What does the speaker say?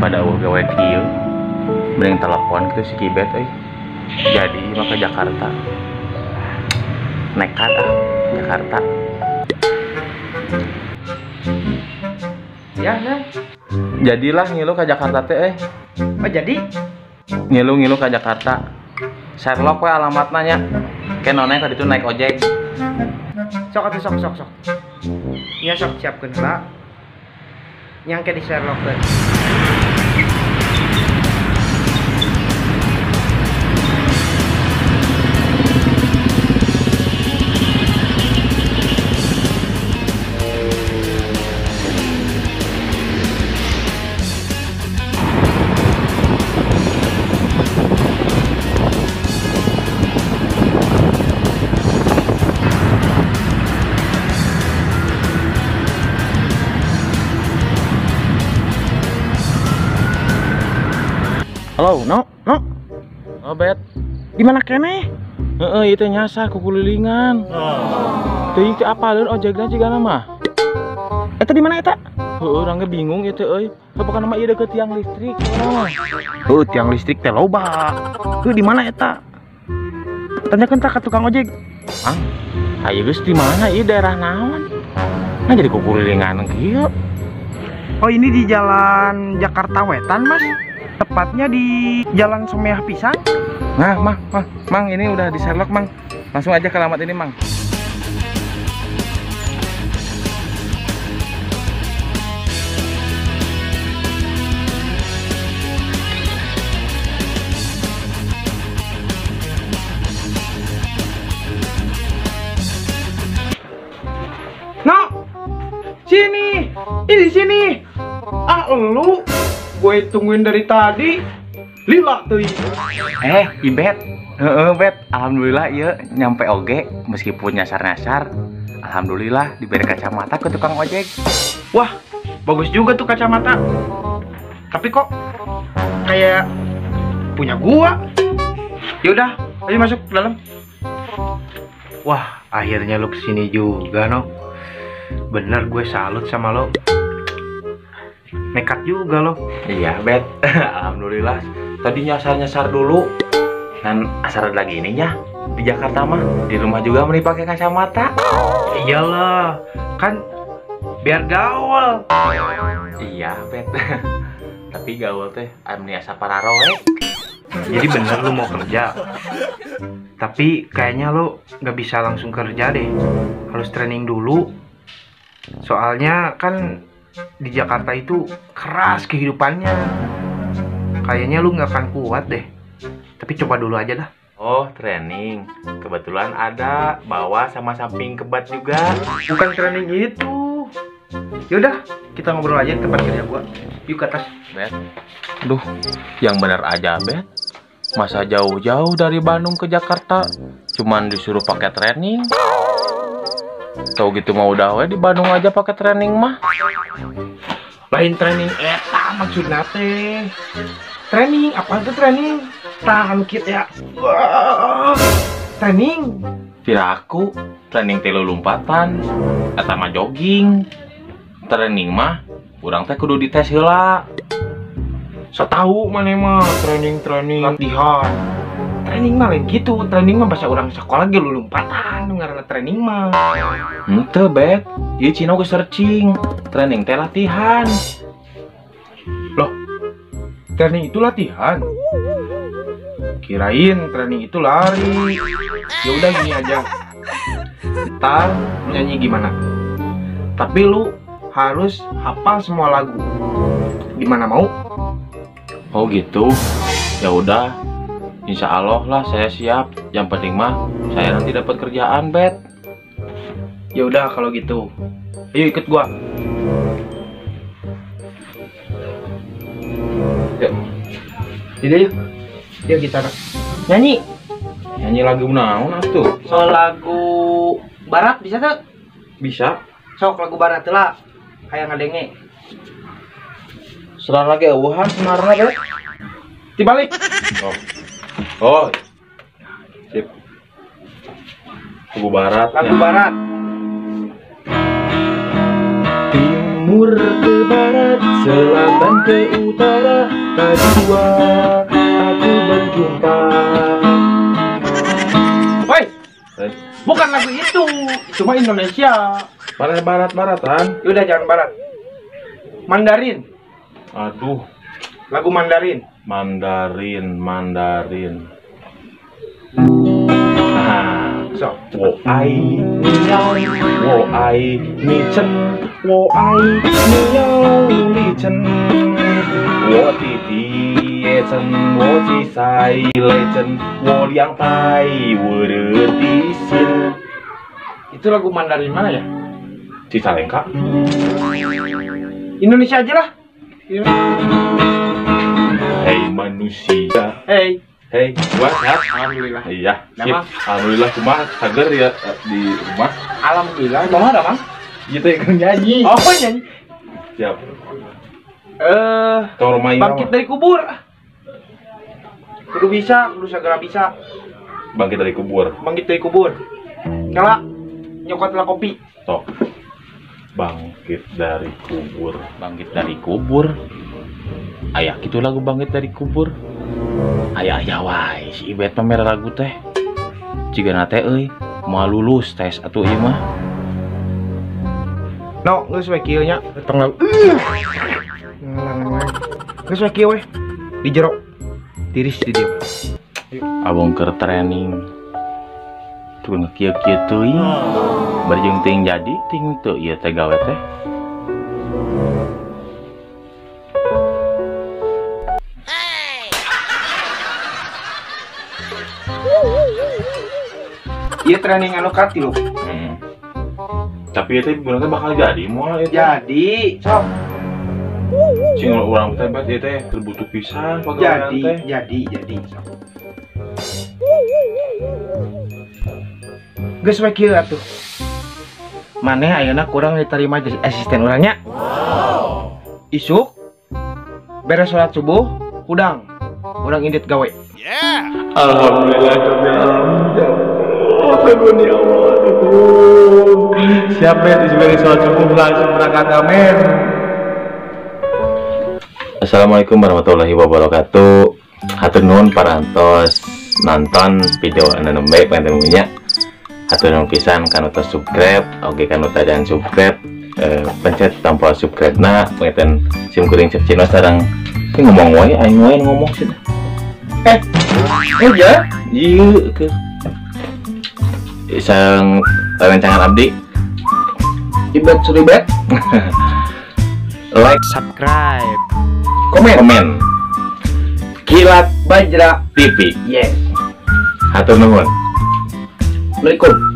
Daripada eueuh gawe kieu, mending telepon kitu si Kibet euy. Jadi mah ke Jakarta. Nekat ah, Jakarta. Ya, ya. Jadilah ngilu ke Jakarta teh euy. Oh, jadi? Ngilu-ngilu ke Jakarta. Sherlock we alamatna nya. Ke nonnya tadi tuh naik ojek. Sok atuh sok sok sok. Nya sok siapkeun heula. Nyangke di Sherlockeun. Halo, no, no. Oh, Bet. Di mana keneh? Heeh, ieu teh nyasar kukulilingan. Teuing teh apaleun ojekna jigana mah. Eta di mana eta? Heuh, urang ge bingung ieu teh euy. Pokona mah ieu deukeut tiang listrik. Heuh, tiang listrik teh loba. Heuh, di mana eta? Tanyakeun tah ka tukang ojek. Mang, ayo geus di mana ieu daerah naon? Nah jadi kukulilingan kieu. Oh, ini di Jalan Jakarta Wetan, Mas. Tepatnya di Jalan Someah Pisang. Nah, Mang, Mang, Mang, ini udah di Sherlock, Mang. Langsung aja ke alamat ini, Mang. No, sini, ini sini. Ah, lu, gue tungguin dari tadi. Lila tuh. Ibet. Heeh, Bet. Alhamdulillah ieu nyampe oge meskipun nyasar-nyasar. Alhamdulillah diberi kacamata ke tukang ojek. Wah, bagus juga tuh kacamata. Tapi kok kayak punya gua. Ya udah, ayo masuk ke dalam. Wah, akhirnya lu kesini juga, no. Bener gue salut sama lo. Nekat juga lo. Iya, Bet. Alhamdulillah. Tadi nyasar-nyasar dulu. Dan asar lagi ininya di Jakarta mah di rumah juga meni pakai kacamata. Iyalah, kan biar gaul. Iya, Bet. Tapi gaul teh meni asa pararoe. Jadi bener lu mau kerja. Tapi kayaknya lu nggak bisa langsung kerja deh. Harus training dulu. Soalnya kan di Jakarta itu keras kehidupannya. Kayaknya lu nggak akan kuat deh. Tapi coba dulu aja dah. Oh, training. Kebetulan ada bawah sama samping kebat juga. Bukan training itu. Yaudah, kita ngobrol aja di tempat kerja gua. Yuk ke atas. Bet. Duh, yang benar aja, Bet. Masa jauh-jauh dari Bandung ke Jakarta cuman disuruh pakai training. Tahu gitu mau udah we di Bandung aja pakai training mah. Lain training eta maksudna teh. Training apa tuh training? Tahan kit ya. Wah, training. Piraku training teh lompatan eta mah jogging. Training mah urang teh kudu dites heula. So tahu maneh mah training-training latihan. Training mah lain gitu, training mah bahasa urang sekolah ge lompatan ngaranna training mah. Henteu, Bet. Ieu Cina geus searching. Training teh latihan. Loh, training itu latihan? Kirain training itu lari. Ya udah gini aja. Ntar nyanyi gimana? Tapi lu harus hafal semua lagu. Gimana mau? Oh gitu. Ya udah. Insya Allah lah saya siap. Yang penting mah saya nanti dapat kerjaan, Bet. Ya udah kalau gitu. Ayo ikut gua. Yuk. Jadi yuk. Yuk gitar. Nyanyi. Nyanyi lagu naon atuh? So lagu barat bisa tuh? Bisa. Sok lagu barat lah. Kayak ngadenge. Serang lagi eueuhan semarna, Bet. Dibalik. Oh. Oh. Sip. Lagu barat. Lagu ya. Barat. Timur ke barat, selatan ke utara, tak jua aku berjumpa. Woi, bukan lagu itu, cuma Indonesia. Barat-barat-baratan. Udah jangan barat. Mandarin. Aduh. Lagu Mandarin. Mandarin, Mandarin. Ah, so, 我爱你要，我爱你真，我爱你要你真，我的弟也真，我的赛雷真，我两百我的的心。 Itu lagu Mandarin mana ya? Cicalengka. Indonesia aja lah. Hei manusia. Hey. Hei, gua sehat. Alhamdulillah. Iya, sip. Alhamdulillah cuma seger ya di rumah. Alhamdulillah. Mama ada, Mang? Gitu ya nyanyi. Oh, nyanyi. Siap. Bangkit dari kubur. Kudu bisa, kudu segera bisa. Bangkit dari kubur. Bangkit dari kubur. Kala nyokot lah kopi. Tok. Bangkit dari kubur. Bangkit dari kubur. Ayah gitu lagu bangkit dari kubur. Ayah-ayah wae si Ibet mah mere lagu teh. Jigana teh euy, moal lulus tes atuh ieu mah. No, geus we kieu nya, tong lagu. Geus we kieu we. Di jero. Tiris di dieu. Abong keur training. Tuh kieu-kieu teuing. Bari jeung teuing jadi ting teu ieu teh gawe teh. Iya training anu kati loh. Tapi itu benernya bakal jadi moal itu. Jadi, sok. Cing urang teh bet ieu teh butuh pisan pagawean teh. Jadi, sok. Geus we kieu atuh. Maneh ayeuna kurang diterima jadi asisten urang nya. Wow. Isuk beres salat subuh, hudang. Urang indit gawe. Yeah. Alhamdulillah rabbil alamin. Ya Allah, siapa yang diberi sholat subuh langsung berangkat, amin. Assalamualaikum warahmatullahi wabarakatuh. Hatur nuhun parantos nonton video anu nembe pantemunya. Hatur nuhun pisan kanu tos subscribe, oke kanu tajan subscribe, pencet tombol subscribe na panginten sim kuring Cep Cino sareng ngomong wae aing wae ngomong sih. Ya, ieu ke sang rencangan abdi Ibet Suribet. Like, subscribe, komen, Kilat Bajra TV. Yes. Hatur nuhun. Assalamualaikum.